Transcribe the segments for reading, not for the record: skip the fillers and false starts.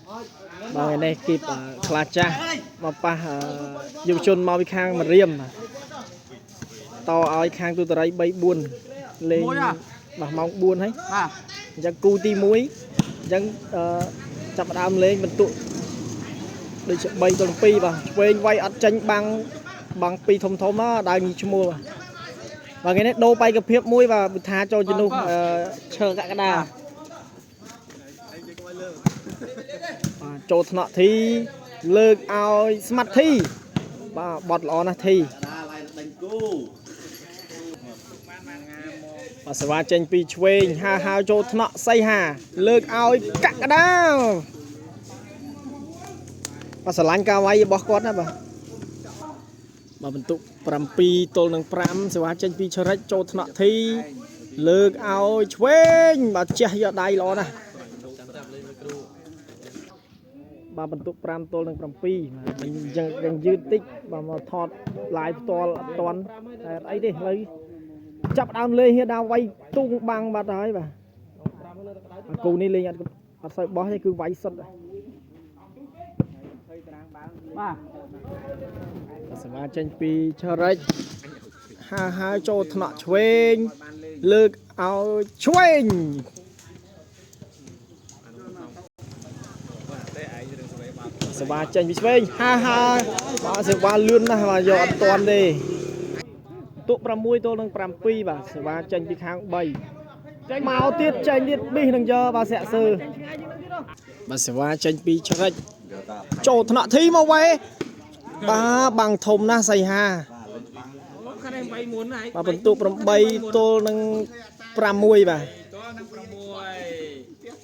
បាទថ្ងៃនេះគីបខ្លាចាស់មកប៉ះយុវជនមកពីខាងមរៀមតឲ្យខាងទូតរី3 4លេងបាទម៉ោង4ហើយ បាទ អញ្ចឹងគូទី1អញ្ចឹងចាប់ផ្ដើមលេងបន្ទុកដូចជា3ទល់2បាទឆ្វេងវាយអត់ចេញបាំងបាំងពីរធំធំដើរញីឈ្មោះបាទថ្ងៃនេះដូរបេក្ខភាពមួយបាទពុថាចូលជំនួសឈើកក្កដាបាទចូលថ្នាក់ធីលើកឲ្យស្មាត់ធីបាទបត់ល្អណាស់ធីបាទសេវាចេញពីឆ្វេងហាហាវចូលថ្នាក់សីហាលើកឲ្យកក្កដាបាទស្រឡាញ់ការវាយរបស់គាត់ណាបាទបាទបន្ទុក7ទល់នឹង5សេវាចេញពីឆរិចចូលថ្នាក់ធីលើកឲ្យឆ្វេងបាទជះយកដៃល្អណាស់បាទបន្ទុក5ទល់នឹង7បាទអញ្ចឹងយ៉ាងយឺតតិចបាទមកថត live ផ្ទាល់អត់តាន់តែអត់អីទេឥឡូវចាប់ដើមលេងហៀដាវាយទូងបាំងបាត់ហើយបាទអាគូនេះលេងអត់អត់សូវបោះទេគឺវាយសុទ្ធ បាទ សមាចេញពីឆរិចហាហាចូលថ្នាក់ឆ្វេងលើកឲ្យឆ្វេងសបាចេញពីឆ្វេងហាហាបាទសេវាលឿនណាស់បាទយកអត់តាន់ទេទុក6ទល់នឹង7បាទសេវាចេញពីខាង3ចេញមកទៀតចេញទៀតប៊ីសនឹងយកបាទសាក់សឺបាទសេវាចេញពីឆរិចចូលថ្នាក់ធីមកវ៉េបាទបាំងធំណាស់សីហា ខាងនេះ8មុនហើយ បាទបន្ទុក8ទល់នឹង6បាទ តនឹង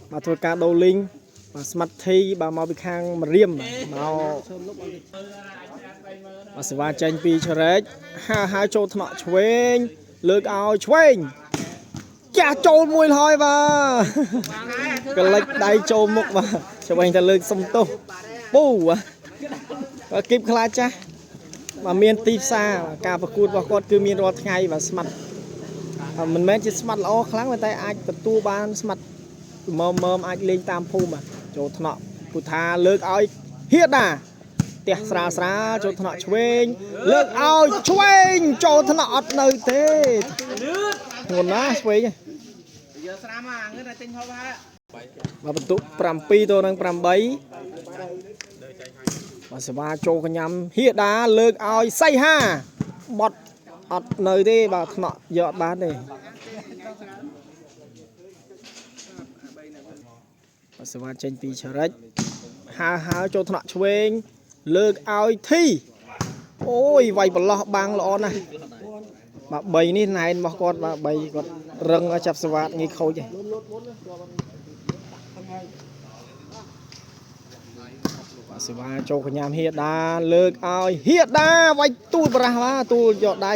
6 បាទធ្វើការដូរលីងបាទស្មាត់ធីបាទមកពីខាងមរៀមបាទមកបាទសេវាចេញពីឆរែកហាហាចូលថ្នាក់ឆ្វេងលើកឲ្យឆ្វេងចាស់ចូលមួយហើយបាទកលិចដៃចូលមុខបាទឆ្វេងតែលើកសុំទោសពូបាទគីបខ្លាចាស់បាទមានទីផ្សារការប្រកួតរបស់គាត់គឺមានរាល់ថ្ងៃបាទស្មាត់មិនមែនជាស្មាត់ល្អខ្លាំងតែអាចទទួលបានស្មាត់មើមមើមអាចលេងតាមភូមិបាទចូលថ្នាក់ពុថាលើកឲ្យហៀដាផ្ទះស្រាលស្រាលចូលថ្នាក់ឆ្វេងលើកឲ្យឆ្វេងចូលថ្នាក់អត់នៅទេធ្ងន់ណាស់ឆ្វេង យកស្រាមអាងើតែចេញហូបហើយ បាទបន្ទុក7ទៅនឹង8បាទសេវាចូលកញ្ញាំហៀដាលើកឲ្យសីហាបត់អត់នៅទេបាទថ្នាក់យកអត់បានទេបាទសេវាចេញពីឆរិចហាហាចូលថ្នាក់ឆ្វេងលើកឲ្យធីអូយវាយប្រឡោះបាំងល្អណាស់បាទ3នេះណែនរបស់គាត់បាទ3គាត់រឹងឲ្យចាប់សវ៉ាតងាយខូចទេ បាទសេវាចូលកញ្ញាំហៀដាលើកឲ្យហៀដាវាយទូលប្រាស់បាទទូលយកដៃ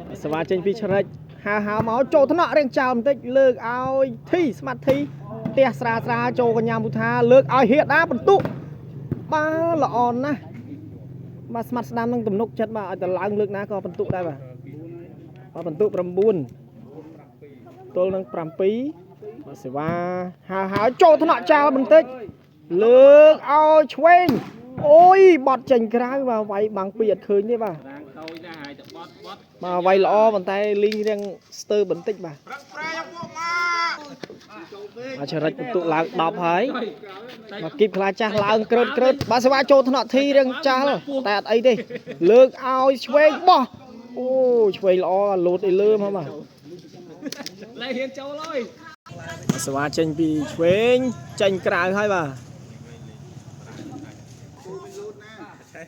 បាទសេវាចេញពីឆ្រិចហាហាមកចូលថ្នាក់រៀងចោលបន្តិចលើកឲ្យធីស្មាត់ធីផ្ទះស្រាស្រាចូលកញ្ញាំពុថាលើកឲ្យហៀដាបន្ទុកបាទល្អណាស់បាទស្មាត់ស្ដាំនឹងទំនុកចិត្តបាទឲ្យតែឡើងលើកណាក៏បន្ទុកដែរបាទបាទបន្ទុក9ទល់នឹង7បាទសេវាហាហាចូលថ្នាក់ចោលបន្តិច លើកឲ្យឆ្វេងអូយបត់ចេញក្រៅបាទវាយបាំងពីអត់ឃើញទេបាទ រាងតូចណាស់ហើយទៅបត់បត់ បាទវាយល្អប៉ុន្តែលីងរៀងស្ទើរបន្តិចបាទបាទចរិចបន្ទុកឡើង10ហើយបាទគីបខ្លាចាស់ឡើងក្រើតក្រើតបាទសេវាចូលថ្នាក់ធីរៀងចាស់តែអត់អីទេលើកឲ្យឆ្វេងបោះអូឆ្វេងល្អលូតអីលើមកបាទ លែហ៊ានចូលហើយ បាទសេវាចេញពីឆ្វេងចេញក្រៅហើយបាទ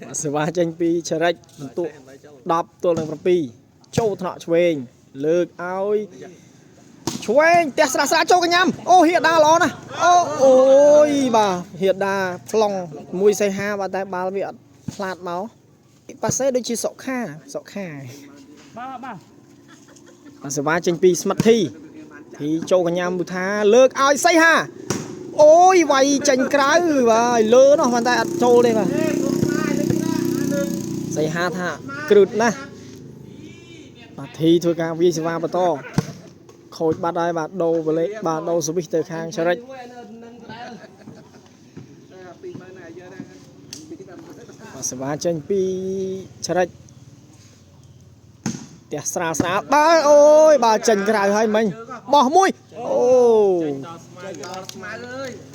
បាទសេវាចេញពីចរិចបន្ទុក10ទល់នឹង7ចូលថ្នាក់ឆ្វេងលើកឲ្យឆ្វេងផ្ទះស្រាស្រាចូលកញ្ញាំអូហៀដាល្អណាស់អូអូយបាទហៀដាប្លង់មួយសីហាបាទតែបាល់វាអត់ផ្លាតមកប៉ាសេដូចជាសុខាសុខា បាទបាទ បាទសេវាចេញពីស្មិតធីធីចូលកញ្ញាំពុថាលើកឲ្យសីហាអូយវាយចេញក្រៅបាទលើនោះប៉ុន្តែអត់ចូលទេបាទសីហាថាគ្រឹតណាស់បាទធីធ្វើការវាយសេវាបន្តខូចបាត់ហើយបាទដូរបលេបាទដូរសវិសទៅខាងចរិច 20000ណាយើដែរ បាទសេវាចេញពីឆ្រិចផ្ទះស្រាលស្រាលបាទអូយបាទចេញក្រៅហើយមិញបោះមួយអូ ដល់ស្មៅអើយ។